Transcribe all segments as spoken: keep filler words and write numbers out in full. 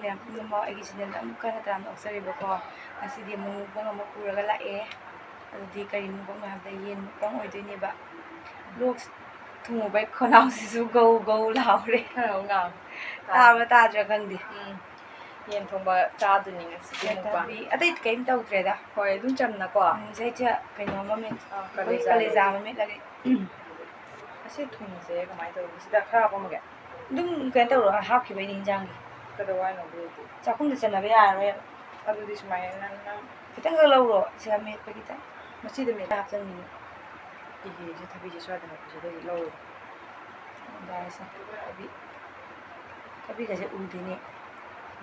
ꯃꯌꯥꯝ ꯄꯨꯝꯅꯃꯛ ꯑꯩꯒꯤ channelꯗ ꯑꯃꯨꯛꯀ ꯍꯟꯅ ꯇꯔꯥꯝꯅ ꯑꯣꯛꯆꯔꯤꯕꯀꯣ꯫ ꯉꯁꯤꯗꯤ ꯑꯃꯨꯛ mukbang ꯑꯃ ꯄꯨꯔꯒ ꯂꯥꯛꯑꯦ꯫ ꯑꯗꯨꯗꯤ ꯀꯔꯤ mukbangꯅꯣ ꯍꯥꯏꯕꯗ ꯌꯦꯟ mukbang ꯑꯣꯏꯗꯣꯏꯅꯦꯕ꯫ Vlog ꯊꯨꯡꯉꯨꯕꯩ ꯈꯅꯥꯎꯁꯤꯁꯨ ꯒꯧ ꯒꯧ ꯂꯥꯎꯔꯦ꯫ ꯈꯔ ꯉꯥꯡ꯫ ꯇꯥꯕ꯭ꯔꯥ ꯇꯥꯗ꯭ꯔꯥ ꯈꯪꯗꯦ꯫ ꯎꯝ꯫ ꯌꯦꯟ ꯊꯣꯡꯕ ꯆꯥꯗꯣꯏꯅꯤ ꯉꯁꯤꯗꯤ mukbang꯫ ꯑꯇꯩ ꯀꯩꯝ ꯇꯧꯗ꯭ꯔꯦꯗ꯫ ꯍꯣꯏ, ꯑꯗꯨꯝ ꯆꯝꯅꯀꯣ꯫ ꯎꯝ, ꯉꯁꯥꯏ ꯏꯆꯦ ꯀꯩꯅꯣ ꯑꯃ ꯃꯦꯠ-, ꯑꯥ, ꯑꯩꯈꯣꯏ ꯀꯂꯦꯖꯥ ꯀꯂꯦꯖꯥ ꯂꯩꯔꯦ꯫ ꯑꯃ ꯃꯦꯠꯂꯒꯦ꯫ ꯑꯁꯤ ꯊꯨꯝꯁꯦ ꯀꯃꯥꯏꯅ ꯇꯧꯔꯤꯅꯣ? ꯁꯤꯗ ꯈꯔ ꯍꯥꯞꯄꯝꯃꯒꯦ꯫ ꯑꯗꯨꯝ ꯀꯩꯅꯣ ꯇꯧꯔꯣ, ꯍꯥꯞꯈꯤꯕꯩꯅꯦ ꯏꯟꯖꯥꯡꯒꯤ꯫ ꯀꯩꯗꯧ ꯍꯥꯏꯅꯣ ꯑꯗꯨꯗꯤ? ꯆꯥꯛꯈꯨꯝꯗ ꯆꯟꯅꯕ ꯌꯥꯔꯔꯣꯏꯕ꯫ ꯑꯗꯨꯗꯤ ꯁꯨꯃꯥꯏꯅ ꯅꯪ, ꯅꯪ ꯈꯤꯇꯪꯈꯛ ꯂꯧꯔꯣ, ꯁꯤꯗ ꯃꯦꯠꯄꯒꯤꯗ꯫ ꯃꯆꯤꯗ ꯃꯦꯠ-, ꯍꯥꯞꯆꯟꯒꯤꯅꯤ꯫ ꯏꯍꯦ, ꯁꯤ ꯊꯕꯤꯁꯦ ꯁ꯭ꯋꯥꯏꯗ ꯍꯥꯞꯄꯁꯦ, ꯑꯗꯨꯗꯤ ꯂꯧꯔꯣ꯫ ꯌꯥꯔꯦꯁꯦ, ꯊꯕꯤ, ꯊꯕꯤꯒꯁꯦ ꯎꯗꯦꯅꯦ꯫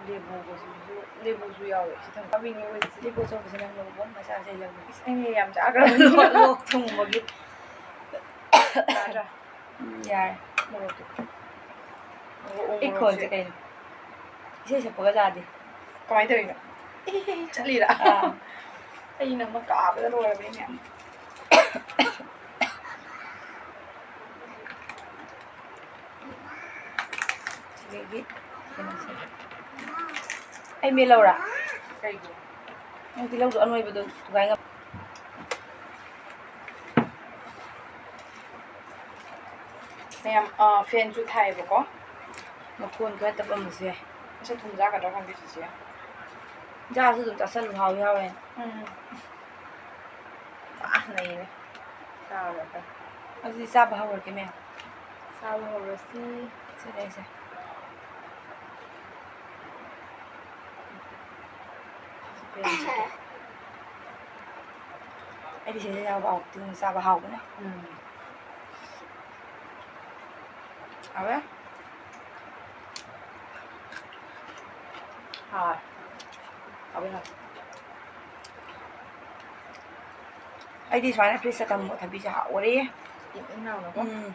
ꯂꯦꯕꯨꯒꯁꯤꯁꯨ, ꯂꯦꯕꯨꯁꯨ ꯌꯥꯎꯋꯦ꯫ ꯁꯤ ꯊꯝ-, ꯊꯕꯤꯅꯦ ꯑꯣꯏꯔꯤꯁꯦ꯫ ꯂꯦꯕꯨ ꯑꯆꯧꯕꯁꯦ ꯅꯪ ꯂꯧꯕ, ꯃꯆꯥꯁꯦ ꯑꯩ ꯂꯧꯒꯦ꯫ ꯏꯁ, ꯑꯩꯅ ꯌꯥꯝ ꯆꯥꯈ꯭ꯔꯕꯅꯤ꯫ ꯂꯣꯛ ꯊꯨꯡꯕꯒꯤ꯫ ꯌꯥꯗ꯭ꯔꯥ? ꯎꯝ, ꯌꯥꯔꯦ꯫ ꯃꯣꯔꯣꯛꯇꯣ꯫ ꯃꯣꯔꯣꯛ, ꯎ ꯏꯈꯣꯟꯁꯦ ꯃꯣꯔꯣꯛꯁꯦ꯫ ꯀꯩꯅꯣ? ꯏꯁꯩ ꯁꯛꯄꯒ ꯌꯥꯗꯦ꯫ ꯀꯃꯥꯏꯅ ꯇꯧꯔꯤꯅꯣ? ꯏꯍꯤ ꯍꯤ ꯍꯤ ꯆꯠꯂꯤꯔꯥ? ꯑꯥ꯫ ꯑꯩ ꯅꯪ ꯀꯥꯕꯗ ꯂꯣꯏꯔꯕꯅꯦ ꯃꯌꯥꯝ꯫ ꯁꯤꯗꯒꯤ ꯀꯩꯅꯣꯁꯦ꯫ ꯑꯩ ꯃꯦꯠꯂꯧꯔꯥ? ꯀꯩꯒꯤ? ꯅꯪ ꯇꯤꯜꯍꯧꯗꯣ ꯑꯅꯣꯏꯕꯗꯣ ꯊꯨꯒꯥꯏ ꯉꯝ-, ꯃꯌꯥꯝ, ꯑ, fanꯁꯨ ꯊꯥꯏꯌꯦꯕꯀꯣ꯫ ꯃꯈꯣꯟ ꯈꯔ ꯇꯞꯄꯝꯕꯁꯨ ꯌꯥꯏ꯫ ꯑꯁꯤ ꯊꯨꯝ ꯆꯥꯒꯗ꯭ꯔꯥ ꯈꯪꯗꯦ ꯆꯤꯆꯦ꯫ ꯆꯥꯁꯨ ꯑꯗꯨꯝ ꯆꯥꯁꯜꯂꯨ, ꯍꯥꯎꯁꯨ ꯍꯥꯎꯋꯦ꯫ ꯎꯝ꯫ ꯄꯨꯔꯥ ꯅꯩꯔꯦ꯫ ꯆꯥꯔꯒ꯫ ꯑꯗꯨꯗꯤ ꯆꯥꯕ ꯍꯧꯔꯒꯦ, ꯃꯌꯥꯝ꯫ ꯆꯥꯕ ꯍꯧꯔꯁꯤ꯫ ꯁꯤꯗꯩꯁꯦ꯫ ꯑꯩꯗꯤ ꯁꯤꯗ ꯌꯥꯎꯕ ꯑꯥꯎꯇꯤꯡ ꯆꯥꯕ ꯍꯥꯎꯕꯅꯦ꯫ ꯎꯝ꯫ ꯍꯥꯎꯋꯦ꯫ ꯍꯥꯎꯋꯦ꯫ ꯍꯥꯎꯋꯦ, ꯍꯥꯎꯋꯦ꯫ ꯑꯩꯗꯤ ꯁꯨꯃꯥꯏꯅ fridgeꯇ ꯊꯝꯕ ꯊꯕꯤꯁꯦ ꯍꯥꯎꯔꯦ꯫ ꯏꯪ ꯏꯪ ꯂꯥꯎꯅꯀꯣ꯫ ꯎꯝ꯫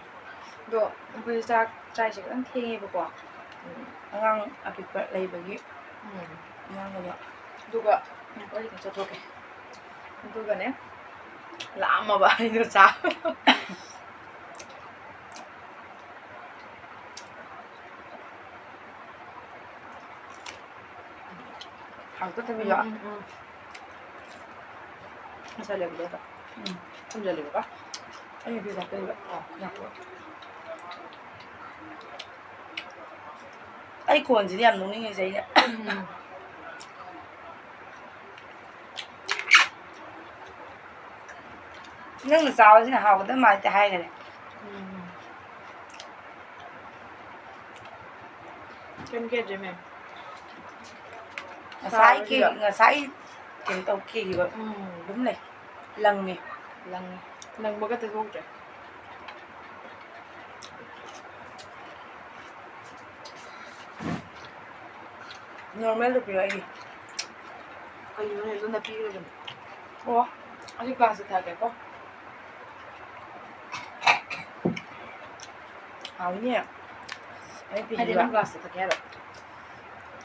ꯑꯗꯣ ꯑꯩꯈꯣꯏ ꯆꯥꯛ ꯆꯥꯏꯁꯦ ꯈꯤꯇꯪ ꯊꯦꯡꯉꯦꯕꯀꯣ꯫ ꯎꯝ꯫ ꯑꯉꯥꯡ ꯑꯄꯤꯛꯄ ꯂꯩꯕꯒꯤ꯫ ꯎꯝ꯫ ꯑꯉꯥꯡꯒꯗꯣ꯫ ꯑꯗꯨꯒ ꯉꯥꯏꯈꯣ, ꯑꯩ ꯈꯤꯇꯪ ꯆꯠꯊꯣꯛꯀꯦ꯫ ꯑꯗꯨꯒꯅꯦ, ꯂꯥꯝꯃꯕ ꯑꯩꯗꯣ ꯆꯥ-꯫ ꯑꯃꯨꯛꯇ ꯊꯝꯕꯤꯌꯣ꯫ ꯎꯝ, ꯎꯝ, ꯎꯝ꯫ ꯉꯁꯥꯏ ꯂꯩꯕꯗꯣ ꯑꯗꯣ꯫ ꯎꯝ꯫ ꯊꯝꯖꯜꯂꯦꯕꯀꯣ꯫ ꯑꯩꯅ ꯐꯤ ꯁꯥꯠꯇꯣꯏꯕ꯫ ꯑꯣ, ꯉꯥꯏꯈꯣ꯫ ꯑꯩ ꯈꯣꯟꯁꯤꯗꯤ ꯌꯥꯝ ꯅꯣꯛꯅꯤꯡꯉꯤꯁꯦ ꯑꯩꯅ꯫ ꯎꯝ꯫ ꯅꯪꯅ ꯆꯥꯕꯁꯤꯅ ꯍꯥꯎꯒꯗꯕ ꯃꯥꯜꯂꯦ ꯍꯥꯏꯈꯔꯦ꯫ ꯎꯝ꯫ ꯀꯩꯝ ꯀꯦꯗ꯭ꯔꯦ, ꯃꯦꯝ꯫ ꯉꯁꯥꯏ ꯆꯥꯕꯁꯤꯗ꯫ ꯀꯦ-, ꯉꯁꯥꯏ ꯀꯩꯅꯣ ꯇꯧ ꯀꯦꯈꯤꯕ ꯎꯝ꯫ ꯑꯗꯨꯝ ꯂꯩ꯫ ꯂꯪꯉꯦ꯫ ꯂꯪꯉꯦ꯫ ꯂꯪꯕꯒ ꯇꯩꯊꯣꯛꯇ꯭ꯔꯦ꯫ ꯅꯣꯔꯃꯦꯜꯗ ꯄꯤꯔꯛꯑꯣ ꯑꯩꯒꯤ꯫ ꯀꯩꯅꯣꯅꯦ, ꯑꯗꯨ ꯅꯞꯄꯤꯒꯗꯕꯅꯤ꯫ ꯑꯣ꯫ ꯑꯁꯤ ꯒ꯭ꯂꯥꯁꯇ ꯊꯛꯀꯦꯀꯣ꯫ ꯍꯥꯎꯅꯤ꯫ ꯑꯩ ꯍꯥꯏꯗꯤ ꯄꯤꯕꯤꯕ꯫ ꯅꯪ ꯒ꯭ꯂꯥꯁꯇ ꯊꯛꯀꯦ ꯍꯥꯏꯔꯣ?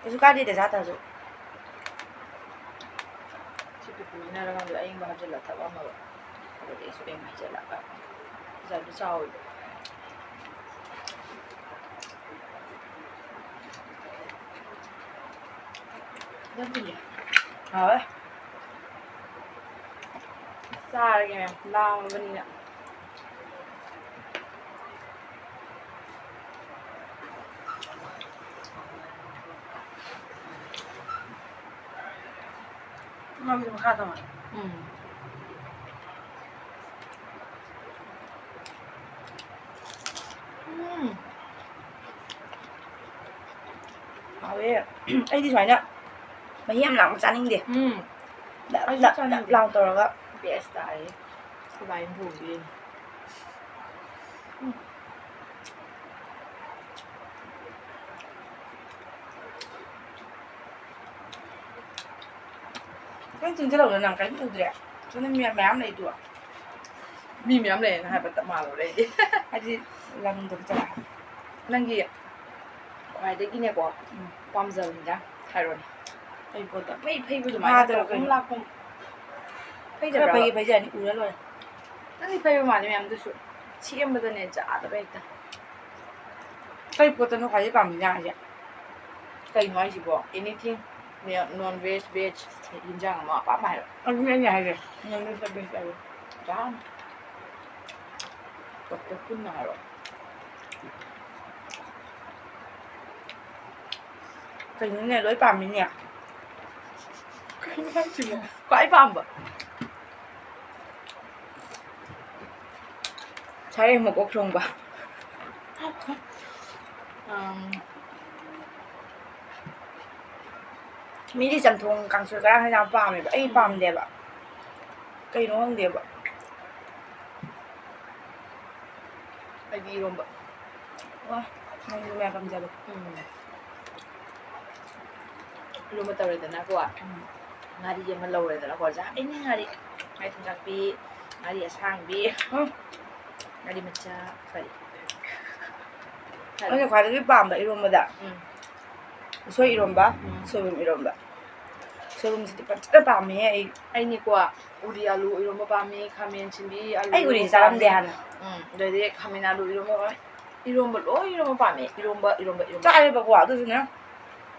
ꯀꯩꯁꯨ ꯀꯥꯏꯗꯦꯗ ꯆꯥꯗ꯭ꯔꯁꯨ꯫ ꯁꯤ ꯄꯤꯄꯤꯁꯤꯅ ꯈꯪꯗꯦ, ꯑꯏꯪꯕ ꯍꯥꯞꯆꯤꯜꯂ ꯊꯛꯑꯝꯃꯕ꯫ ꯑꯗꯨꯗꯤ ꯑꯩꯁꯨ ꯑꯏꯪꯕ ꯍꯩꯖꯤꯜꯂꯒ ꯄꯩꯁꯥꯗꯨ ꯆꯥꯎꯋꯦꯕ꯫ ꯑꯗꯨꯝ ꯄꯤꯌꯦ꯫ ꯍꯥꯎꯋꯦ꯫ ꯆꯥꯔꯒꯦ ꯃꯌꯥꯝ, ꯂꯥꯝꯃꯕꯅꯤꯅ꯫ ꯃꯥꯒꯤ ꯃꯈꯥ ꯊꯝꯃꯣ꯫ ꯎꯝ꯫ ꯎꯝ꯫ ꯍꯥꯎꯋꯦ꯫ ꯑꯩꯗꯤ ꯁꯨꯃꯥꯏꯅ ꯃꯍꯤ ꯌꯥꯝ ꯂꯥꯡꯕ ꯆꯥꯅꯤꯡꯗꯦ꯫ ꯎꯝ꯫ ꯅꯞ, ꯑꯩꯁꯨ ꯅꯞ, ꯅꯞ ꯆꯥꯅꯤꯡꯗꯦ꯫ ꯂꯥꯎ ꯇꯧꯔꯒ꯫ ꯕꯦꯁ ꯇꯥꯔꯦ꯫ ꯑꯩꯈꯣꯏ ꯕꯥꯏꯅ ꯊꯣꯡꯕꯤꯔꯤꯅꯦ꯫ ꯎꯝ꯫ ꯅꯪ ꯆꯤꯡꯁꯤꯜꯍꯧꯗ ꯅꯪ ꯀꯔꯤꯝ ꯎꯗ꯭ꯔꯦ꯫ ꯁꯣꯝꯗ ꯃꯤ ꯃꯌꯥꯝ ꯂꯩꯗꯨ꯫ ꯃꯤ ꯃꯌꯥꯝ ꯂꯩꯌꯦꯅ ꯍꯥꯏꯕꯇ ꯃꯥꯜꯂꯨꯔꯦ ꯑꯩꯗꯤ꯫ ꯍꯥꯏꯗꯤ ꯂꯝꯗꯣ ꯈꯤꯇꯪ꯫ ꯅꯪꯒꯤ ꯈ꯭ꯋꯥꯏꯗꯒꯤꯅꯦꯀꯣ, ꯎꯝ꯫ ꯄꯥꯝꯖꯕ ꯍꯤꯟꯖꯥꯡ ꯍꯥꯏꯔꯣꯅꯦ꯫ ꯀꯩ ꯄꯣꯠꯇ? ꯃꯩ ꯐꯩꯕ ꯑꯗꯨꯃꯥꯏꯅ ꯉꯥꯗꯔꯣ ꯇꯧꯔꯒ ꯀꯩꯅꯣ? ꯂꯥꯛꯄ ꯈꯔ ꯐꯩꯗꯕ꯭ꯔꯥꯕ? ꯐꯩ, ꯐꯩꯖꯅꯤ, ꯎꯔ ꯂꯣꯏꯔꯦ꯫ ꯅꯪꯗꯤ ꯐꯩꯕ ꯃꯥꯜꯂꯦ ꯃꯌꯥꯝꯗꯨꯁꯨ꯫ ꯁꯦꯝꯕꯗꯅꯦ ꯆꯥꯗꯕ ꯍꯦꯛꯇ꯫ ꯀꯩ ꯄꯣꯠꯇꯅꯣ ꯈ꯭ꯋꯥꯏꯗꯩ ꯄꯥꯝꯃꯤ ꯍꯤꯟꯖꯥꯡ ꯍꯥꯏꯁꯦ? ꯀꯩꯅꯣ ꯍꯥꯏꯁꯤꯕꯣ? Anything꯫ ꯅꯣꯟ ꯚꯦꯖ, ꯚꯦꯖ ꯌꯦꯟꯖꯥꯡ ꯑꯃ ꯑꯄꯥꯝꯕ ꯍꯥꯏꯔꯣ? ꯑꯗꯨꯅꯦ ꯑꯩꯅ ꯍꯥꯏꯁꯦ, ꯅꯣꯟ ꯚꯦꯖ, ꯚꯦꯖ ꯍꯥꯏꯔꯣ? ꯆꯥꯔꯅꯤ꯫ ꯗꯣꯛꯇꯔ ꯄꯨꯟꯅ ꯍꯥꯏꯔꯣ? ꯀꯩꯅꯣꯅꯦ, ꯂꯣꯏ ꯄꯥꯝꯃꯤꯅꯦ꯫ ꯀꯩꯅꯣ ꯍꯥꯏꯁꯤꯕꯣ? ꯈ꯭ꯋꯥꯏ ꯄꯥꯝꯕ꯫ ꯁꯥꯔꯦꯡ ꯃꯀꯣꯛ ꯊꯣꯡꯕ꯫ ꯑꯝ, ꯃꯤꯗꯤ ꯆꯝꯊꯣꯡ, ꯀꯥꯡꯁꯣꯏ, ꯀꯔꯥꯡ ꯍꯦꯟꯖꯥꯡ ꯄꯥꯝꯃꯦꯕ, ꯑꯩ ꯄꯥꯝꯗꯦꯕ꯫ ꯀꯩꯅꯣ ꯈꯪꯗꯦꯕ꯫ ꯑꯩꯗꯤ ꯏꯔꯣꯝꯕ꯫ ꯋꯥ, ꯅꯪꯁꯨ ꯃꯌꯥꯝ ꯄꯥꯝꯖꯕ꯫ ꯎꯝ꯫ ꯏꯔꯣꯝꯕ ꯇꯧꯔꯦꯗꯅꯀꯣ꯫ ꯎꯝ꯫ ꯉꯥꯔꯤ ꯑꯃ ꯂꯧꯔꯦꯗꯅꯀꯣ꯫ ꯖꯥꯠ ꯑꯅꯤ ꯉꯥꯔꯤ꯫ ꯉꯥꯔꯤ ꯊꯨꯝꯖꯥꯛꯄꯤ, ꯉꯥꯔꯤ ꯑꯁꯥꯡꯕꯤ, ꯎꯝ꯫ ꯉꯥꯔꯤ ꯃꯆꯥ, ꯀꯔꯤ? ꯑꯩꯅ ꯈ꯭ꯋꯥꯏꯗꯒꯤ ꯄꯥꯝꯕ ꯏꯔꯣꯝꯕꯗ ꯎꯝ꯫ ꯎꯁꯣꯏ ꯏꯔꯣꯝꯕ, ꯎꯝ꯫ ꯁꯣꯏꯕꯨꯝ ꯏꯔꯣꯝꯕ꯫ ꯁꯣꯏꯕꯨꯝꯁꯤꯗꯤ ꯐꯖꯅ ꯄꯥꯝꯃꯦꯍꯦ ꯑꯩ꯫ ꯑꯩꯅꯤꯀꯣ, ꯎꯔꯤ ꯑꯂꯨ ꯏꯔꯣꯝꯕ ꯄꯥꯝꯃꯤ, ꯈꯥꯃꯦꯟ ꯁꯤꯟꯕꯤ, ꯑꯂꯨ ꯑꯩ ꯎꯔꯤ ꯏꯔꯣꯝꯕ ꯆꯥꯔꯝꯗꯦ ꯄꯥꯝꯃꯤ꯫ ꯍꯥꯟꯅ꯫ ꯎꯝ, ꯑꯗꯩꯗꯤ ꯈꯥꯃꯦꯟ ꯑꯂꯨ ꯏꯔꯣꯝꯕ ꯄꯥꯝꯃꯤ꯫ ꯏꯔꯣꯝꯕ ꯂꯣꯏ ꯏꯔꯣꯝꯕ ꯄꯥꯝꯃꯦ꯫ ꯏꯔꯣꯝꯕ, ꯏꯔꯣꯝꯕ, ꯏꯔꯣꯝꯕ꯫ ꯆꯥꯏꯌꯦꯕꯀꯣ, ꯑꯗꯨꯁꯨꯅꯦ,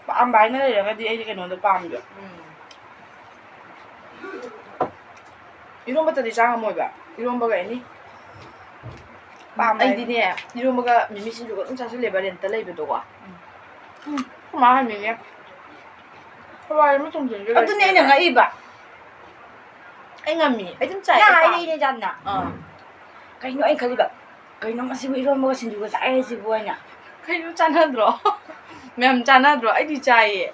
ꯄꯥꯝꯕ ꯍꯥꯏꯅ ꯂꯩꯔꯒꯗꯤ ꯑꯩꯗꯤ ꯀꯩꯅꯣꯗꯣ ꯄꯥꯝꯃꯦꯕ꯫ ꯎꯝ꯫ ꯏꯔꯣꯝꯕꯇꯗꯤ ꯆꯥ ꯉꯝꯃꯣꯏꯕ꯫ ꯏꯔꯣꯝꯕꯒ ꯑꯦꯅꯤ꯫ ꯄꯥꯝꯃꯦ꯫ ꯑꯩꯗꯤꯅꯦ, ꯏꯔꯣꯝꯕꯒ ꯃꯤꯃꯤ ꯁꯤꯡꯖꯨꯒ ꯑꯗꯨꯝ ꯆꯥꯁꯤꯜꯂꯦꯕ ꯔꯦꯟꯠꯇ ꯂꯩꯕꯗꯣꯀꯣ꯫ ꯎꯝ꯫ ꯎꯝ, ꯑꯩꯈꯣꯏ ꯃꯥ ꯍꯟꯕꯤꯅꯦ꯫ ꯍꯋꯥꯏ ꯑꯃ ꯊꯣꯡꯖꯤꯟꯒꯦ ꯑꯗꯨꯅꯦ ꯑꯩꯅ ꯂꯩꯇꯦꯕ꯫ ꯉꯛꯏꯕ꯫ ꯑꯩ ꯉꯝꯃꯤ꯫ ꯑꯩ ꯑꯗꯨꯝ ꯆꯥꯏ꯫ ꯅꯪ ꯑꯩ ꯍꯥꯏꯔꯛꯏꯅꯦ, ꯄꯥꯝꯃꯤ꯫ ꯖꯥꯟꯅ꯫ ꯑꯥ꯫ ꯀꯩꯅꯣ ꯑꯩꯅ ꯈꯜꯂꯤꯕ? ꯀꯩꯅꯣ ꯉꯁꯤꯕꯨ ꯏꯔꯣꯝꯕꯒ ꯁꯤꯡꯖꯨꯒ ꯆꯥꯏ ꯍꯥꯏꯁꯤꯕꯨ ꯍꯥꯏꯅ꯫ ꯀꯩꯅꯣ ꯆꯥꯟꯅꯗ꯭ꯔꯣ? ꯃꯌꯥꯝ ꯆꯥꯟꯅꯗ꯭ꯔꯣ? ꯑꯩꯗꯤ ꯆꯥꯏꯌꯦ꯫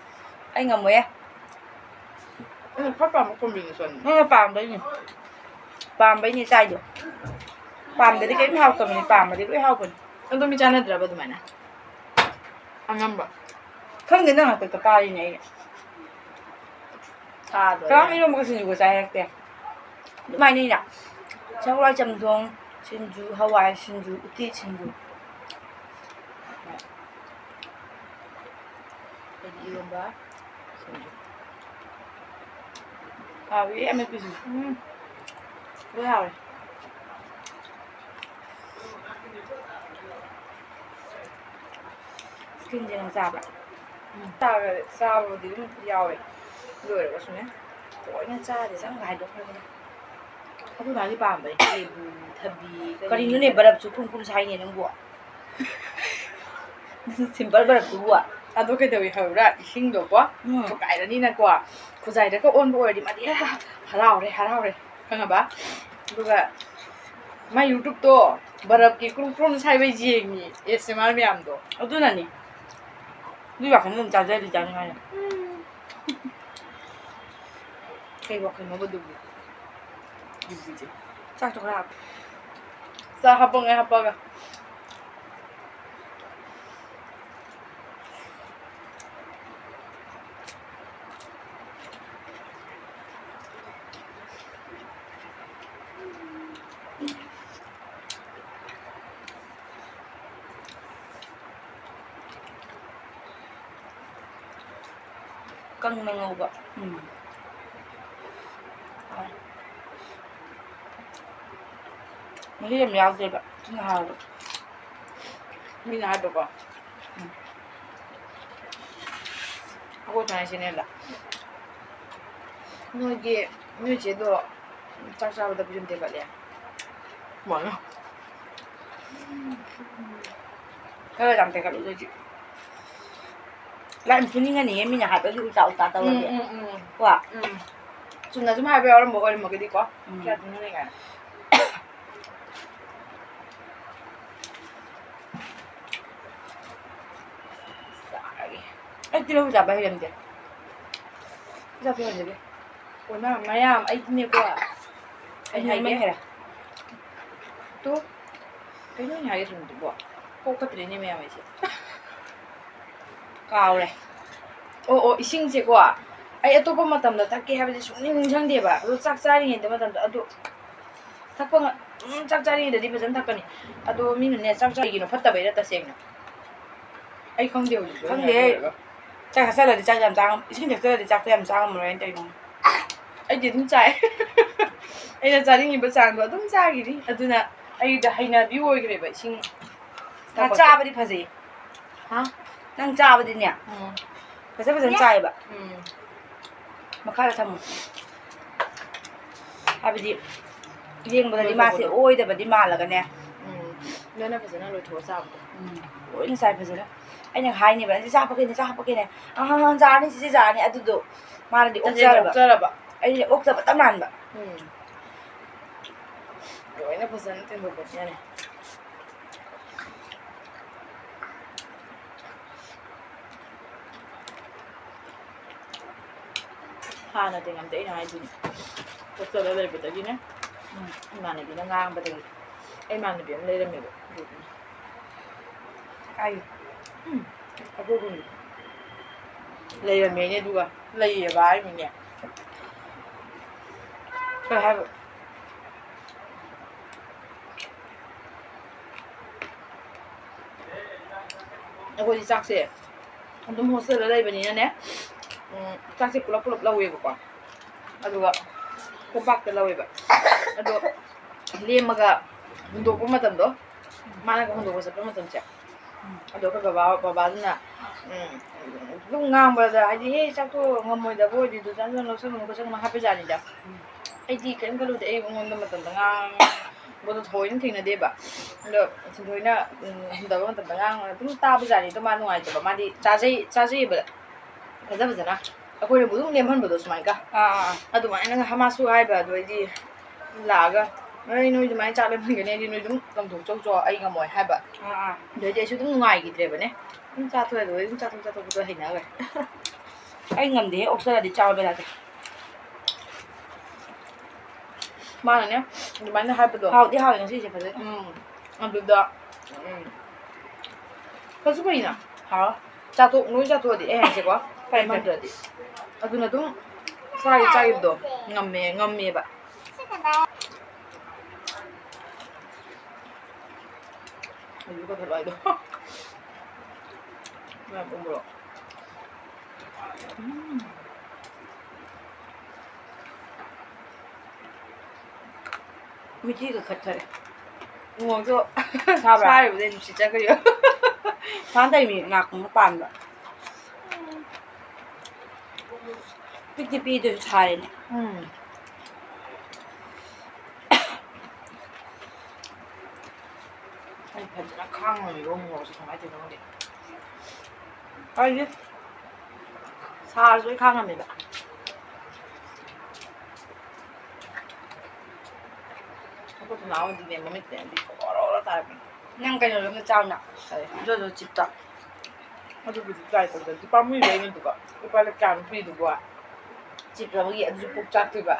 ꯑꯩ ꯉꯝꯃꯣꯏꯌꯦ꯫ ꯑꯩꯅ ꯈ꯭ꯋꯥꯏ ꯄꯥꯝꯕ combination꯫ ꯅꯪꯅ ꯄꯥꯝꯕꯩꯅꯤ꯫ ꯄꯥꯝꯕꯩꯅꯤ ꯆꯥꯏꯗꯣ꯫ ꯄꯥꯝꯗꯗꯤ ꯀꯔꯤꯝ ꯍꯥꯎꯇꯕꯅꯤ, ꯄꯥꯝꯃꯗꯤ ꯂꯣꯏ ꯍꯥꯎꯕꯅꯤ꯫ ꯑꯗꯣ ꯃꯤ ꯆꯥꯟꯅꯗ꯭ꯔꯕ ꯑꯗꯨꯃꯥꯏꯅ? ꯑꯅꯝꯕ꯫ ꯈꯪꯗꯦ, ꯅꯪ ꯍꯥꯛꯇꯛꯇ ꯀꯥꯔꯤꯅꯦ ꯑꯩ꯫ ꯀꯥꯗꯣꯔꯦ꯫ ꯀꯅꯥꯝ ꯏꯔꯣꯝꯕꯒ ꯁꯤꯡꯖꯨꯒ ꯆꯥꯏ ꯍꯥꯏꯔꯛꯇꯦ꯫ ꯑꯗꯨꯃꯥꯏꯅ ꯑꯩꯅ ꯍꯋꯥꯏ ꯆꯝꯊꯣꯡ, ꯁꯤꯡꯖꯨ, ꯍꯋꯥꯏ ꯁꯤꯡꯖꯨ, ꯎꯇꯤ ꯁꯤꯡꯖꯨ꯫ ꯑꯩꯗꯤ ꯏꯔꯣꯝꯕ, ꯁꯤꯡꯖꯨ꯫ ꯍꯥꯎꯏ ꯑꯃꯦꯠꯄꯁꯨ꯫ ꯎꯝ꯫ ꯂꯣꯏ ꯍꯥꯎꯔꯦ꯫ Screenꯁꯦ ꯅꯪ ꯆꯥꯕ꯭ꯔꯥ? ꯆꯥꯕꯗꯤ ꯑꯗꯨꯝ ꯌꯥꯎꯋꯦ꯫ ꯂꯣꯏꯔꯒꯁꯨꯅꯦ, ꯂꯣꯏꯅ ꯆꯥꯗꯦ꯫ ꯆꯪꯒ ꯍꯥꯏꯗꯣꯛꯈ꯭ꯔꯕꯅꯦ꯫ ꯑꯩꯈꯣꯏ ꯃꯥꯒꯤ ꯄꯥꯝꯕꯅꯦ꯫ ꯂꯦꯕꯨ, ꯊꯕꯤ, ꯀꯔꯤ ꯀꯔꯤꯅꯣꯅꯦ, ꯕꯔꯞꯁꯨ ꯈꯨꯝ ꯈꯨꯝ ꯁꯥꯏꯅꯦ ꯅꯪꯕꯨ꯫ ꯁꯤꯝꯄꯜ ꯕꯔꯞꯇꯨꯕꯨ꯫ ꯑꯗꯣ ꯀꯩꯗꯧꯏ ꯈꯪꯕ꯭ꯔꯥ? ꯏꯁꯤꯡꯗꯣꯀꯣ, ꯎꯝ꯫ ꯊꯨꯒꯥꯏꯔꯅꯤꯅꯀꯣ, ꯈꯨꯖꯥꯏꯗꯒ ꯑꯣꯟꯕ ꯑꯣꯏꯔꯗꯤ ꯃꯥꯗꯤ ꯍꯔꯥꯎꯔꯦ, ꯍꯔꯥꯎꯔꯦ꯫ ꯈꯪꯉꯕ? ꯑꯗꯨꯒ ꯃꯥꯏ YouTube-ꯇꯣ ꯕꯔꯞꯀꯤ ꯀ꯭ꯔꯨꯝ ꯀ꯭ꯔꯨꯝ ꯁꯥꯏꯕꯩ ꯌꯦꯡꯉꯤ, ASMR ꯃꯌꯥꯝꯗꯣ꯫ ꯑꯗꯨꯅꯅꯤ꯫ ꯑꯗꯨꯏ ꯋꯥꯈꯜꯗ ꯑꯗꯨꯝ ꯆꯥꯖꯔꯤ, ꯆꯥꯅꯤꯡꯉꯥꯏꯅ꯫ ꯀꯩ ꯋꯥꯈꯜꯅꯣꯕ ꯑꯗꯨꯕꯨ? ꯆꯥꯛꯇꯣ ꯈꯔ ꯍꯥꯞꯄꯨ꯫ ꯆꯥꯛ ꯍꯥꯞꯄꯉꯩ ꯍꯥꯞꯄꯒ꯫ ꯀꯪꯅ ꯉꯧꯕ꯫ ꯎꯝ꯫ ꯃꯍꯤ ꯌꯥꯝ ꯌꯥꯎꯗꯦꯕ꯫ ꯑꯗꯨꯅ ꯍꯥꯎꯕ꯫ ꯃꯤꯅ ꯍꯥꯏꯕꯀꯣ꯫ ꯎꯝ꯫ ꯑꯩꯈꯣꯏ ꯊꯥꯏ channel-ꯗ꯫ ꯅꯣꯏꯒꯤ, ꯅꯣꯏ ꯆꯦꯗꯣ ꯆꯥꯛ ꯆꯥꯕꯗ ꯄꯤꯖꯟ ꯇꯦꯛꯀꯠꯂꯦ꯫ ꯀꯃꯥꯏꯅ? ꯈꯔ ꯌꯥꯝ ꯇꯦꯛꯀꯠꯂꯨ ꯑꯗꯨꯗꯤ꯫ ꯂꯥꯏ ꯐꯨꯅꯤꯡꯉꯅꯤꯌꯦ, ꯃꯤꯅ ꯍꯥꯏꯕꯒꯤ ꯎꯜꯇꯥ ꯎꯜꯇꯥ ꯇꯧꯔꯗꯤ꯫ ꯎꯝ, ꯎꯝ, ꯎꯝ꯫ ꯀꯣ? ꯎꯝ꯫ ꯆꯨꯝꯅ ꯁꯨꯝ ꯍꯥꯏꯕ ꯌꯥꯎꯔꯝꯕ ꯑꯣꯏꯔꯝꯃꯒꯗꯤꯀꯣ꯫ ꯎꯝ꯫ ꯀꯌꯥ ꯐꯨꯅꯤꯡꯉꯅꯤ ꯀꯥꯏꯅ꯫ ꯆꯥꯔꯒꯦ꯫ ꯑꯩ ꯇꯤꯜꯍꯧ ꯆꯥꯕ ꯍꯩꯔꯝꯗꯦ꯫ ꯆꯥꯕ ꯍꯩꯔꯝꯗꯦ꯫ ꯑꯣ, ꯅꯪ ꯃꯌꯥꯝ ꯑꯩꯗꯤꯅꯦꯀꯣ꯫ ꯑꯩ ꯑꯩ ꯍꯥꯏꯒꯦ꯫ ꯅꯣꯔꯃꯦꯜ ꯍꯦꯜꯂꯦ꯫ ꯇꯨ꯫ ꯀꯩꯅꯣ ꯑꯩꯅ ꯍꯥꯏꯒꯦ ꯇꯧꯔꯝꯕꯗꯨꯕꯣ? ꯀꯣꯛ ꯀꯇ꯭ꯔꯤꯅꯦ ꯃꯌꯥꯝ ꯑꯩꯁꯦ꯫ ꯀꯥꯎꯔꯦ꯫ ꯑꯣ, ꯑꯣ, ꯏꯁꯤꯡꯁꯦꯀꯣ꯫ ꯑꯩ ꯑꯇꯣꯞꯄ ꯃꯇꯝꯗ ꯊꯛꯀꯦ ꯍꯥꯏꯕꯁꯦ ꯁꯨꯡꯅꯤꯡ ꯅꯤꯡꯁꯤꯡꯗꯦꯕ꯫ ꯑꯗꯣ ꯆꯥꯛ ꯆꯥꯔꯤꯉꯩꯗ ꯃꯇꯝꯗ ꯑꯗꯨ ꯊꯛꯄ ꯉ-, ꯑꯗꯨꯝ ꯆꯥꯛ ꯆꯥꯔꯤꯉꯩꯗꯗꯤ ꯐꯖꯅ ꯊꯛꯀꯅꯤ꯫ ꯑꯗꯣ ꯃꯤꯅꯅꯦ, ꯆꯥꯛ ꯆꯥꯔꯤꯒꯤꯅꯣ ꯐꯠꯇꯕꯩꯔ ꯇꯁꯦꯡꯅ? ꯑꯩ ꯈꯪꯗꯦ ꯍꯧꯖꯤꯛ ꯈꯪꯗꯦ꯫ ꯂꯣꯏꯔꯒ꯫ ꯆꯥꯛ ꯆꯥꯁꯤꯜꯂꯗꯤ ꯆꯥꯛ ꯌꯥꯝ ꯆꯥ ꯉꯝ-, ꯏꯁꯤꯡ ꯊꯛꯆꯜꯂꯗꯤ ꯆꯥꯛꯇꯣ ꯌꯥꯝ ꯆꯥ ꯉꯝꯃꯔꯣꯏꯅ ꯇꯧꯔꯤꯅꯤ꯫ ꯑꯩꯗꯤ ꯑꯗꯨꯝ ꯆꯥꯏ꯫ ꯑꯩꯅ ꯆꯥꯅꯤꯡꯉꯤꯕ ꯆꯥꯡꯗꯣ ꯑꯗꯨꯝ ꯆꯥꯈꯤꯅꯤ꯫ ꯑꯗꯨꯅ ꯑꯩꯗ ꯍꯩꯅꯕꯤ ꯑꯣꯏꯈ꯭ꯔꯦꯕ ꯏꯁꯤꯡ ꯃꯥ ꯊꯛꯄꯁꯦ꯫ ꯆꯥꯕꯗꯤ ꯐꯖꯩ꯫ ꯍꯥ? ꯅꯪ ꯆꯥꯕꯗꯤꯅꯦ, ꯎꯝ꯫ ꯐꯖ ꯐꯖꯅ ꯆꯥꯏꯌꯦꯕ꯫ ꯎꯝ꯫ ꯃꯈꯥꯗ ꯊꯝꯃꯨ꯫ ꯍꯥꯏꯕꯗꯤ, ꯌꯦꯡꯕꯗꯗꯤ ꯃꯥꯁꯦ ꯂꯣꯏꯊꯣꯛꯄꯗꯣ꯫ ꯑꯣꯏꯗꯕꯗꯤ ꯃꯥꯜꯂꯒꯅꯦ꯫ ꯎꯝ꯫ ꯂꯣꯏꯅ ꯐꯖꯅ ꯂꯣꯏꯊꯣꯛꯑ ꯆꯥꯕꯗꯣ꯫ ꯎꯝ꯫ ꯂꯣꯏꯅ ꯆꯥꯏ ꯐꯖꯅ꯫ ꯑꯩꯅ ꯍꯥꯏꯅꯦꯕ, "ꯁꯤ ꯆꯥ ꯍꯥꯞꯄꯛꯀꯦꯅꯦ, ꯆꯥ ꯍꯥꯞꯄꯛꯀꯦꯅꯦ꯫ ꯑꯥ, ꯆꯥꯔꯅꯤ, ꯁꯤꯁꯦ ꯆꯥꯔꯅꯤ", ꯑꯗꯨꯗꯣ ꯃꯥꯅꯗꯤ ꯆꯥꯁꯤꯟ ꯑꯣꯛꯆꯔꯕ꯫ ꯑꯣꯛꯆꯔꯕ꯫ ꯑꯩꯗꯤ ꯑꯣꯛꯇꯕꯇ ꯃꯥꯟꯕ꯫ ꯎꯝ꯫ ꯂꯣꯏꯅ ꯐꯖꯅ ꯇꯦꯡꯊꯣꯛꯄꯁꯤꯅꯅꯦ꯫ ꯍꯥꯟꯅꯗꯤ ꯉꯝꯗꯦ, ꯑꯩꯅ ꯍꯥꯏꯗꯨꯅꯤ꯫ ꯍꯣꯁꯇꯦꯜꯗ ꯂꯩꯕꯗꯒꯤꯅꯦ, ꯎꯝ꯫ ꯏꯃꯥꯟꯅꯕꯤꯅ ꯉꯥꯡꯕꯗꯒꯤ꯫ ꯑꯩ ꯏꯃꯥꯟꯅꯕꯤ ꯑꯃ ꯂꯩꯔꯝꯃꯦꯕ, ꯑꯗꯨꯗꯨꯅ꯫ ꯀꯥꯏ? ꯎꯝ, ꯑꯩꯈꯣꯏ ꯈꯨꯟꯒꯤ꯫ ꯂꯩꯔꯝꯃꯦꯅꯦ, ꯑꯗꯨꯒ ꯂꯩꯌꯦꯕ ꯍꯥꯏꯅꯤꯅꯦ꯫ ꯀꯩ ꯍꯥꯏꯕ? ꯑꯩꯈꯣꯏꯗꯤ ꯆꯥꯛꯁꯦ ꯑꯗꯨꯝ ꯍꯣꯁꯇꯦꯜꯗ ꯂꯩꯕꯅꯤꯅꯅꯦ, ꯎꯝ, ꯆꯥꯛꯁꯦ ꯄꯨꯂꯞ ꯄꯨꯂꯞ ꯂꯧꯋꯦꯕꯀꯣ, ꯑꯗꯨꯒ ꯀꯣꯝꯄꯥꯛꯇ ꯂꯧꯋꯦꯕ꯫ ꯑꯗꯣ ꯂꯦꯝꯃꯒ ꯍꯨꯟꯗꯣꯛꯄ ꯃꯇꯝꯗꯣ, ꯃꯥꯅꯒ ꯍꯨꯟꯗꯣꯛꯄ ꯆꯠꯄ ꯃꯇꯝꯁꯦ, ꯎꯝ꯫ ꯑꯗꯣ ꯑꯩꯈꯣꯏ ꯕꯕꯥ, ꯕꯕꯥꯗꯨꯅ, ꯎꯝ, ꯑꯗꯨꯝ ꯉꯥꯡꯕꯗ, ꯍꯥꯏꯗꯤ, "ꯍꯦ, ꯆꯥꯛꯇꯣ ꯉꯝꯃꯣꯏꯗꯕ ꯑꯣꯏꯔꯗꯤ ꯑꯗꯨ ꯆꯥꯛꯇꯣ ꯂꯧꯁꯟꯒꯅꯨ ꯈꯣꯠꯆꯟꯒꯅꯨ" ꯍꯥꯏꯕꯖꯥꯠꯅꯤꯗ꯫ ꯎꯝ꯫ ꯑꯩꯗꯤ ꯀꯔꯤꯝ ꯈꯜꯂꯨꯗꯦ, ꯑꯩ ꯑꯩꯉꯣꯟꯗ ꯃꯇꯝꯗ ꯉꯥꯡꯕꯗꯣ ꯊꯑꯣꯏꯅ ꯊꯦꯡꯅꯗꯦꯕ꯫ ꯑꯗꯣ ꯁꯤꯟꯊꯣꯏꯅ, ꯎꯝ, ꯍꯨꯟꯗꯕ ꯃꯇꯝꯗ ꯉꯥꯡꯉꯒ ꯑꯗꯨꯝ ꯇꯥꯕꯖꯥꯠꯅꯤ꯫ ꯑꯗꯣ ꯃꯥ ꯅꯨꯡꯉꯥꯏꯇꯕ, ꯃꯥꯗꯤ ꯆꯥꯖꯩ, ꯆꯥꯖꯩꯌꯦꯕ ꯐꯖ ꯐꯖꯅ꯫ ꯑꯩꯈꯣꯏꯅꯕꯨ ꯑꯗꯨꯝ ꯂꯦꯝꯍꯟꯕꯗꯣ ꯁꯨꯃꯥꯏꯅ꯫ ꯑꯥ, ꯑꯥ, ꯑꯥ꯫ ꯑꯗꯨꯃꯥꯏꯅ ꯃꯥꯁꯨ ꯍꯥꯏꯕ, ꯑꯗꯨ ꯑꯩꯗꯤ ꯂꯥꯛꯑꯒ, "ꯑꯩ ꯅꯣꯏ ꯑꯗꯨꯃꯥꯏꯅ ꯆꯥꯛ ꯂꯦꯝꯍꯟꯒꯅꯤ ꯍꯥꯏꯗꯤ ꯅꯣꯏ ꯑꯗꯨꯝ ꯂꯪꯊꯣꯛꯆꯧꯆꯣ, ꯑꯩ ꯉꯝꯃꯣꯏ" ꯍꯥꯏꯕ꯫ ꯑꯥ, ꯑꯥ꯫ ꯑꯗꯨꯗꯩꯗꯤ ꯑꯩꯁꯨ ꯑꯗꯨꯝ ꯅꯨꯡꯉꯥꯏꯈꯤꯗ꯭ꯔꯦꯕꯅꯦ꯫ ꯑꯗꯨꯝ ꯆꯥꯊꯣꯛꯑꯦ, ꯑꯗꯨꯒ ꯑꯗꯨꯝ ꯆꯥꯊꯣꯛ ꯆꯥꯊꯣꯛꯄꯗꯣ ꯍꯩꯅꯈ꯭ꯔꯦ꯫ ꯑꯩ ꯉꯝꯗꯦꯍꯦ, ꯑꯣꯛꯁꯜꯂꯗꯤ ꯆꯥꯕ ꯌꯥꯗꯦ꯫ ꯃꯥꯅꯅꯦ ꯑꯗꯨꯃꯥꯏꯅ ꯍꯥꯏꯕꯗꯣ꯫ ꯍꯥꯎꯗꯤ ꯍꯥꯎꯋꯦ ꯉꯁꯤꯁꯦ ꯐꯖꯅ꯫ ꯎꯝ, ꯑꯗꯨꯗ, ꯎꯝ, ꯐꯁꯨ ꯐꯩꯅ꯫ ꯍꯥꯎ꯫ ꯆꯥꯊꯣꯛ-, ꯂꯣꯏ ꯆꯥꯊꯣꯛꯑꯗꯤ ꯑꯩ ꯍꯥꯏꯁꯦꯀꯣ꯫ ꯐꯩ, ꯐꯩ꯫ ꯂꯦꯝꯍꯟꯗ꯭ꯔꯗꯤ꯫ ꯑꯗꯨꯅ ꯑꯗꯨꯝ ꯆꯥꯔꯤ ꯆꯥꯈꯤꯕꯗꯣ ꯉꯝꯃꯦ, ꯉꯝꯃꯦꯕ꯫ ꯑꯩꯁꯨ ꯀꯛꯊꯠꯂꯣ ꯍꯥꯏꯗꯣ꯫ ꯃꯌꯥꯝ ꯎꯕ꯭ꯔꯣ? ꯎꯝ꯫ ꯃꯤꯠꯆꯤꯒ ꯈꯠꯈꯔꯦ꯫ ꯎꯃꯣꯔꯣꯛꯇꯣ ꯁꯥꯕ꯭ꯔꯥ? ꯁꯥꯔꯤꯕꯗꯩ ꯅꯨꯡꯁꯤꯠ ꯆꯪꯈ꯭ꯔꯤꯕ꯫ ꯁꯨꯃꯥꯏꯅ ꯇꯧꯔꯤꯃꯤ ꯉꯥꯀꯨꯝꯕ ꯄꯥꯟꯕ꯫ ꯄꯤꯛꯇꯤ ꯄꯤꯛꯏ ꯑꯗꯨꯁꯨ ꯁꯥꯔꯤꯅꯦ꯫ ꯎꯝ꯫ ꯑꯩ ꯐꯖꯅ ꯈꯥꯡꯉꯝꯃꯦꯕ ꯎ ꯃꯣꯔꯣꯛꯁꯦ ꯀꯃꯥꯏꯅ ꯇꯧꯔꯤꯅꯣ ꯈꯪꯗꯦ꯫ ꯑꯩꯗꯤ ꯁꯥꯔꯁꯨ ꯑꯩ ꯈꯥꯡꯉꯝꯃꯦꯕ꯫ ꯑꯩꯈꯣꯏ ꯊꯣꯡꯅꯥꯎ ꯍꯣꯏꯗꯤꯅꯦ ꯃꯃꯤꯠꯇꯗꯤ ꯑꯣꯔꯣ ꯑꯣꯔꯣ ꯇꯥꯔꯛꯄꯅꯤ꯫ ꯅꯪ ꯀꯩꯅꯣꯗꯣ ꯑꯝꯇ ꯆꯥꯎꯅ꯫ ꯀꯔꯤ? ꯖꯣꯖꯣ ꯆꯤꯞꯇꯣ꯫ ꯑꯗꯨꯕꯨꯗꯤ ꯇ꯭ꯔꯥꯏ ꯇꯧꯗ꯭ꯔꯗꯤ ꯄꯥꯝꯃꯨꯏꯕ ꯑꯩꯅ ꯑꯗꯨꯒ ꯂꯨꯄꯥ ꯀꯌꯥꯅꯣ ꯄꯤꯗꯨꯕꯣ? ꯆꯤꯞ ꯂꯧꯕꯒꯤ ꯑꯗꯨꯁꯨ ꯄꯨꯛ ꯆꯥꯛꯇꯣꯏꯕ꯫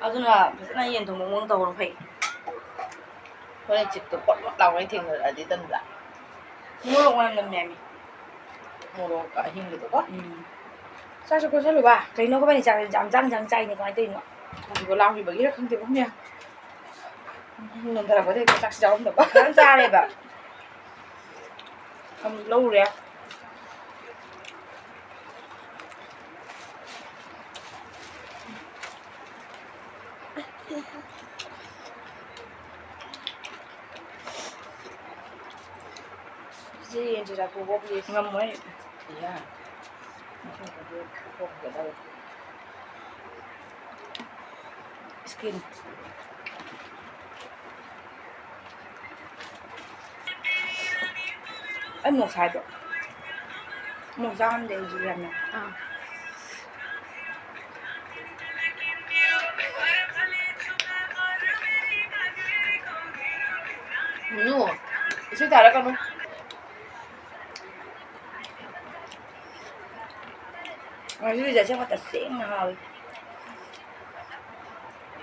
ꯑꯗꯨꯅ ꯐꯖꯅ ꯌꯦꯟ ꯊꯣꯡꯕ ꯃꯑꯣꯡ ꯇꯧꯕꯅ ꯐꯩ꯫ ꯍꯣꯔꯦꯟ ꯆꯤꯞꯇꯣ ꯄꯣꯠ ꯄꯣꯠ ꯂꯥꯎꯉꯩ ꯊꯦꯡꯅꯔꯛꯑꯗꯤ ꯇꯟꯗ꯭ꯔꯥ? ꯃꯣꯔꯣꯛ ꯃꯅꯝ ꯅꯝꯃꯦ ꯍꯥꯏꯃꯤ꯫ ꯃꯣꯔꯣꯛ ꯑꯍꯤꯡꯕꯗꯣꯀꯣ? ꯎꯝ꯫ ꯆꯥꯛꯁꯨ ꯀꯣꯠꯁꯜꯂꯨꯕ? ꯀꯩꯅꯣ ꯑꯩꯈꯣꯏꯕꯥꯅꯤ ꯆꯥꯛꯁꯦ ꯌꯥꯝ ꯆꯥꯡ ꯆꯥꯡ ꯆꯥꯏꯅꯦ, ꯀꯃꯥꯏꯅ ꯇꯧꯔꯤꯅꯣ? ꯑꯗꯨꯒ ꯂꯥꯝꯈꯤꯕꯒꯤꯔ ꯈꯪꯗꯦꯕ ꯃꯌꯥꯝ꯫ ꯅꯣꯟꯊꯔꯛꯄꯗꯒꯤ ꯍꯦꯛꯇ ꯆꯥꯛꯁꯤ ꯆꯥꯔꯝꯗꯕ꯫ ꯐꯖꯅ ꯆꯥꯔꯦꯕ꯫ ꯑꯃꯨꯛ ꯂꯧꯔꯦ꯫ ꯁꯤ ꯌꯦꯟꯁꯤ ꯆꯥꯊꯣꯛꯑꯣ, please꯫ ꯉꯝꯃꯣꯏ꯫ ꯏꯌꯥ꯫ ꯃꯊꯪꯗꯗꯤ ꯊꯣꯛꯈꯤꯒꯗꯧꯔꯦ꯫ Skin꯫ ꯑꯩ ꯃꯣꯔꯣꯛ ꯁꯥꯏꯗ꯭ꯔꯣ? ꯃꯣꯔꯣꯛ ꯆꯥ ꯉꯝꯗꯦ ꯑꯩꯁꯨ ꯌꯥꯝꯅ꯫ ꯑꯥ꯫ ꯃꯨꯅꯨ, ꯏꯁꯤꯡ ꯊꯥꯔꯛꯀꯅꯨ꯫ ꯉꯁꯤꯒꯤꯁꯦ ꯑꯁꯦꯡꯕ ꯇꯁꯦꯡꯅ ꯍꯥꯎꯋꯤ꯫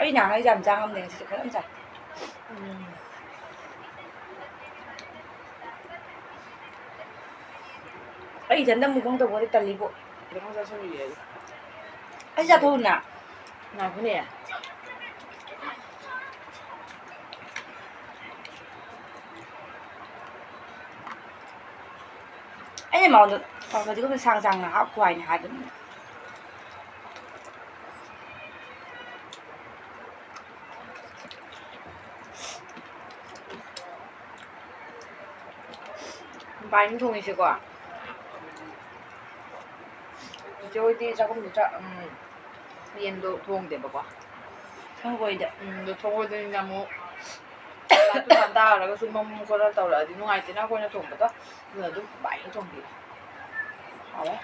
ꯑꯩ ꯅꯍꯥꯟꯈꯩ ꯌꯥꯝ ꯆꯥ ꯉꯝꯗꯦ, ꯉꯁꯤꯗꯤ ꯐꯖꯅ ꯆꯥꯏ꯫ ꯎꯝ꯫ ꯑꯩ ꯏꯊꯟꯇ ꯃꯨꯛꯕꯥꯡ ꯇꯧꯕꯗꯤ ꯇꯜꯂꯤꯕꯣ꯫ ꯈꯤꯇꯪ ꯆꯥꯁꯤꯜꯂꯨꯏꯌꯦ ꯑꯩ꯫ ꯑꯩ ꯆꯥꯊꯣꯛꯎꯅ꯫ ꯉꯥꯏꯈꯣꯅꯦ꯫ ꯑꯩꯅ ꯃꯉꯣꯟꯗ ꯐꯗꯤꯒꯣꯝꯁꯦ ꯁꯥꯡ ꯁꯥꯡꯅ ꯍꯥꯞꯈꯣ ꯍꯥꯏꯅ ꯍꯥꯏꯕꯅꯤ꯫ ꯄꯥꯏꯅ ꯊꯣꯡꯉꯤꯁꯦꯀꯣ꯫ ꯆꯤꯆꯦ ꯍꯣꯏꯗꯤ ꯆꯥꯛꯈꯨꯝꯗ ꯆꯥꯛ, ꯎꯝ, ꯌꯦꯟꯗꯣ ꯊꯣꯡꯗꯦꯕꯀꯣ꯫ ꯁꯪꯒꯣꯏꯗ꯫ ꯎꯝ, ꯑꯗꯣ ꯁꯪꯒꯣꯏꯗꯅꯤꯅ ꯑꯃꯨꯛ ꯂꯥꯏꯠꯇꯨ ꯉꯥꯟ ꯇꯥꯔꯒꯁꯨ ꯃꯝ ꯈꯣꯠꯂ ꯇꯧꯔꯛꯑꯗꯤ ꯅꯨꯡꯉꯥꯏꯇꯦꯅ ꯑꯩꯈꯣꯏꯅ ꯊꯣꯡꯕꯗꯣ꯫ ꯑꯗꯨꯅ ꯑꯗꯨꯝ ꯄꯥꯏꯅ ꯊꯣꯡꯕꯤ꯫ ꯍꯥꯎꯋꯦ꯫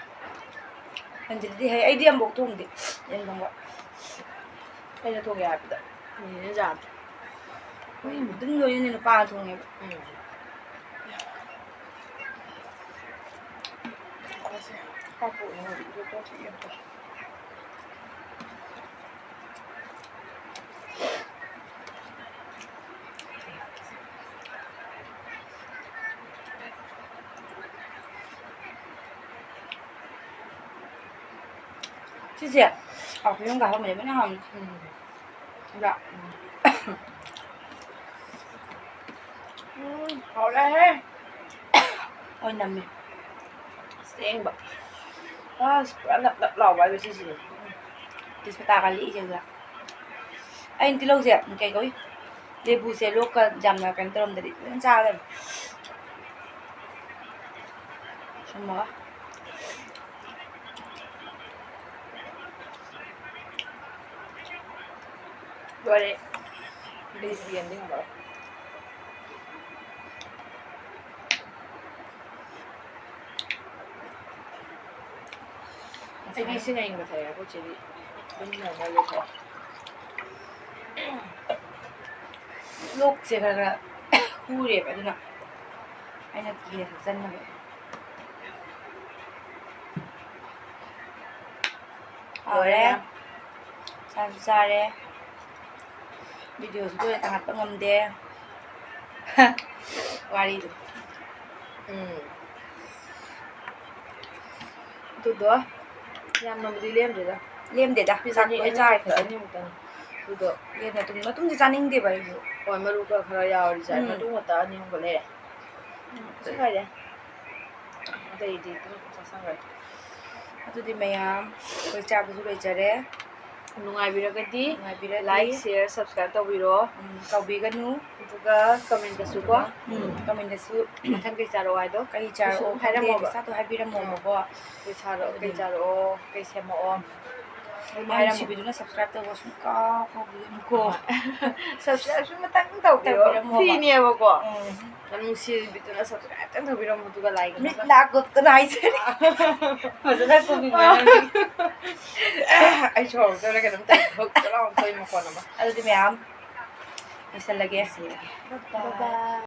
ꯑꯟꯖꯂꯤꯗꯤ ꯍꯩ, ꯑꯩꯗꯤ ꯑꯃꯐꯥꯎ ꯊꯣꯡꯗꯦ ꯌꯦꯟ ꯊꯣꯡꯕ꯫ ꯑꯩꯅ ꯊꯣꯡꯒꯦ ꯍꯥꯏꯕꯗ ꯅꯦꯅꯦꯅ ꯌꯥꯗꯦ꯫ ꯑꯩꯈꯣꯏ ꯑꯗꯨꯝ ꯂꯣꯏꯅꯅꯦ ꯅꯨꯄꯥꯅ ꯊꯣꯡꯉꯦꯕ꯫ ꯎꯝ꯫ ꯁꯤꯁꯦ ꯍꯥꯎꯈꯤꯕ ꯑꯃꯒ ꯍꯥꯎꯔꯝꯃꯦ, ꯂꯣꯏꯅ ꯍꯥꯎꯔꯝꯃꯦ꯫ ꯎꯝ꯫ ꯎꯝ, ꯍꯥꯎꯔꯦꯍꯦ꯫ ꯑꯣꯏꯅꯝꯃꯦ꯫ ꯑꯁꯦꯡꯕ꯫ ꯑꯁ, ꯄꯨꯔꯥ ꯅꯞ ꯅꯞ ꯂꯥꯎꯕ ꯍꯥꯏꯕ ꯁꯤꯁꯤꯅꯦ꯫ ꯇꯦꯖꯄꯇꯥꯒ ꯂꯤꯛꯏꯁꯦ ꯑꯗꯨꯗ꯫ ꯑꯩꯅ ꯇꯤꯜꯍꯧꯁꯦ, ꯀꯩ ꯀꯧꯏ? ꯂꯦꯕꯨꯁꯦ ꯂꯣꯛꯀ ꯌꯥꯝꯅ ꯀꯩꯅꯣ ꯇꯧꯔꯝꯗꯗꯤ ꯐꯖꯅ ꯆꯥꯒꯗꯕꯅꯤ꯫ ꯁꯨꯝꯃꯒ꯫ ꯂꯣꯏꯔꯦ꯫ ꯑꯩꯗꯤ ꯌꯦꯟꯗꯤ ꯉꯝꯃꯔꯣꯏ꯫ ꯑꯩꯗꯤ ꯁꯤꯅ ꯍꯦꯟꯅ ꯐꯩ, ꯑꯩꯈꯣꯏ ꯆꯦꯗꯤ ꯑꯗꯨꯝ ꯅꯣꯔꯃꯦꯜ ꯂꯩꯊꯣꯛꯑꯦ꯫ ꯂꯣꯛꯁꯦ ꯈꯔ ꯈꯔ ꯈꯨꯔꯦꯕ, ꯑꯗꯨꯅ ꯑꯩꯅ ꯀꯤꯅ ꯊꯛꯆꯟꯕꯅꯦ꯫ ꯍꯥꯎꯔꯦ꯫ ꯆꯥꯁꯨ ꯆꯥꯔꯦ꯫ ꯚꯤꯗꯤꯑꯣꯁꯨ ꯇꯣꯏꯅ ꯊꯥꯒꯠꯄ ꯉꯝꯗꯦ꯫ ꯋꯥꯔꯤꯗꯣ꯫ ꯎꯝ꯫ ꯑꯗꯨꯗꯣ ꯌꯥꯝꯅꯕꯨꯗꯤ ꯂꯦꯝꯗꯦꯗ꯫ ꯂꯦꯝꯗꯦꯗ꯫ ꯄꯤꯁ ꯆꯥꯛ ꯑꯅꯤ, ꯂꯣꯏ ꯑꯅꯤꯃꯨꯛꯇ, ꯆꯥꯔꯦ꯫ ꯑꯅꯤꯃꯨꯛꯇꯅꯤ꯫ ꯑꯗꯨꯗꯣ ꯂꯦꯝꯅ ꯇꯨꯝ-, ꯃꯇꯨꯡꯗꯤ ꯆꯥꯅꯤꯡꯗꯦꯕ ꯑꯩꯁꯨ꯫ ꯍꯣꯏ, ꯃꯔꯨ ꯈꯔ ꯈꯔ ꯌꯥꯎꯔꯗꯤ ꯆꯥꯏ꯫ ꯎꯝ꯫ ꯃꯇꯨꯡ ꯉꯥꯛꯇ ꯑꯅꯤ ꯑꯍꯨꯝꯒ ꯂꯩꯔꯦ꯫ ꯎꯝ꯫ ꯀꯩꯁꯨ ꯀꯥꯏꯗꯦ꯫ ꯑꯇꯩꯗꯤ ꯑꯗꯨꯝ ꯆꯥꯁꯟꯈ꯭ꯔꯦ꯫ ꯑꯗꯨꯗꯤ ꯃꯌꯥꯝ ꯑꯩꯈꯣꯏ ꯆꯥꯕꯁꯨ ꯂꯣꯏꯖꯔꯦ꯫ ꯅꯨꯡꯉꯥꯏꯕꯤꯔꯒꯗꯤ ꯅꯨꯡꯉꯥꯏꯕꯤꯔꯗꯤ like, share, subscribe ꯇꯧꯕꯤꯔꯣ꯫ ꯎꯝ, ꯀꯥꯎꯕꯤꯒꯅꯨ꯫ ꯑꯗꯨꯒ comment ꯇꯁꯨ ꯀꯣ, ꯎꯝ, comment ꯇꯁꯨ ꯃꯊꯪ ꯀꯩ ꯆꯥꯔꯛꯑꯣ ꯍꯥꯏꯗꯣ ꯀꯔꯤ ꯆꯥꯔꯛꯑꯣ ꯑꯗꯨꯁꯨ ꯍꯥꯏꯔꯝꯃꯣꯕ꯫ ꯄꯩꯁꯥꯗꯣ ꯍꯥꯏꯕꯤꯔꯝꯃꯣꯕꯀꯣ꯫ ꯀꯩ ꯆꯥꯔꯛꯑꯣ, ꯀꯩ ꯆꯥꯔꯛꯑꯣ, ꯀꯩ ꯁꯦꯝꯃꯛꯑꯣ꯫ ꯃꯌꯥꯝ ꯅꯨꯡꯁꯤꯕꯤꯗꯨꯅ subscribe ꯇꯧꯕ ꯁꯨꯡꯀꯥꯎ ꯀꯥꯎꯕꯤꯒꯅꯨꯀꯣ꯫ Subscribe ꯁꯨ ꯃꯇꯪ ꯇꯧꯕꯤꯔꯣ꯫ ꯇꯧꯕꯤꯔꯝꯃꯣꯕ꯫ Free ꯅꯦꯕꯀꯣ꯫ ꯎꯝ, ꯌꯥꯝ ꯅꯨꯡꯁꯤꯕꯤꯗꯨꯅ subscribe ꯇꯪ ꯇꯧꯕꯤꯔꯝꯃꯣ, ꯑꯗꯨꯒ like ꯑꯃ ꯃꯤꯠ ꯅꯥ ꯀꯨꯞꯇꯅ ꯍꯥꯏꯖꯔꯤ꯫ ꯐꯖꯅ ꯀꯨꯝꯃꯤ꯫ ꯑꯩ ꯁꯣꯔꯣꯛꯇ ꯀꯩꯅꯣꯝ ꯇꯧꯔꯦ, ꯊꯣꯛ ꯂꯥꯎ ꯊꯣꯛꯏ ꯃꯈꯣꯟ ꯑꯃ꯫ ꯑꯗꯨꯗꯤ ꯃꯌꯥꯝ ꯂꯣꯏꯁꯜꯂꯒꯦ꯫ Bye bye꯫